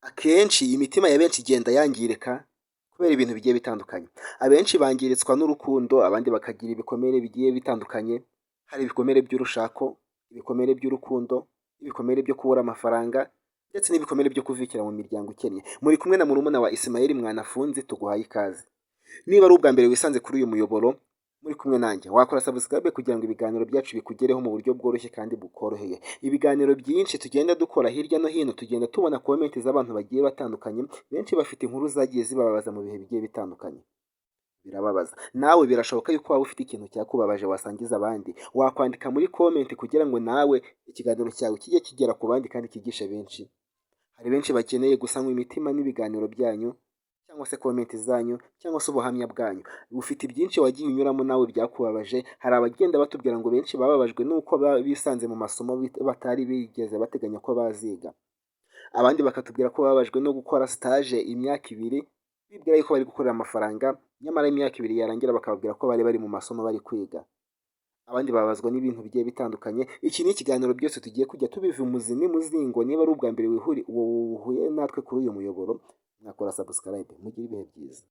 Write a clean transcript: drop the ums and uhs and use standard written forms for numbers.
Akenshi imitima ya benshi igenda yangirika kubera ibintu bigiye bitandukanye. Abenshi bangiritswa n'urukundo, abandi bakagira ibikomere bigiye bitandukanye. Hari ibikomere by'urushako, ibikomere by'urukundo, ibikomere byo kubura amafaranga ndetse n'ibikomere byo kuvukira mu miryango ikennye. Muri kumwe na murumuna wa Ismael Mwanafunzi, tuguhaye ikaze. Niba ari ubwa mbere wisanze kuri uyu muyoboro, muri kumwe nanjye, wakora subscribe kugira ngo ibiganiro byacu bikugereho mu buryo bworoshye kandi bukoroheye. Ibiganiro byinshi tugenda dukora hirya no hino, tugenda tubona comment z'abantu bagiye batandukanye. Benshi bafite inkuru zagiye zibabaza mu bihe bigiye bitandukanye, birababaza. Nawe birashoboka yuko waba ufite ikintu cyakubabaje wasangiza abandi. Wakwandika muri comment kugira ngo nawe ikiganiro cyawe kijye kigera ku bandi kandi kigishe benshi. Hari benshi bakeneye gusanwa imitima n'ibiganiro byanyu cyangwa se comment zanyu cyangwa se ubuhamya bwanyu. Ufite byinshi wagiye unyuramo nawe byakubabaje. Hari abagenda batubwira ngo benshi bababajwe n'uko bisanze mu masomo batari bigeze bateganya ko baziga. Abandi bakatubwira ko bababajwe no gukora stage imyaka 2, bibwira yuko bari gukorera amafaranga, nyamara imyaka 2 yarangira bakababwira ko bari bari mu masomo, bari kwiga. Abandi babazwa n'ibintu bigiye bitandukanye. Iki ni ikiganiro byose tugiye kujya tubiva umuzi n'umuzingo. Niba ari ubwa mbere uhuye natwe kuri uyu muyoboro, mwakora subscribe. Mugire ibihe byiza.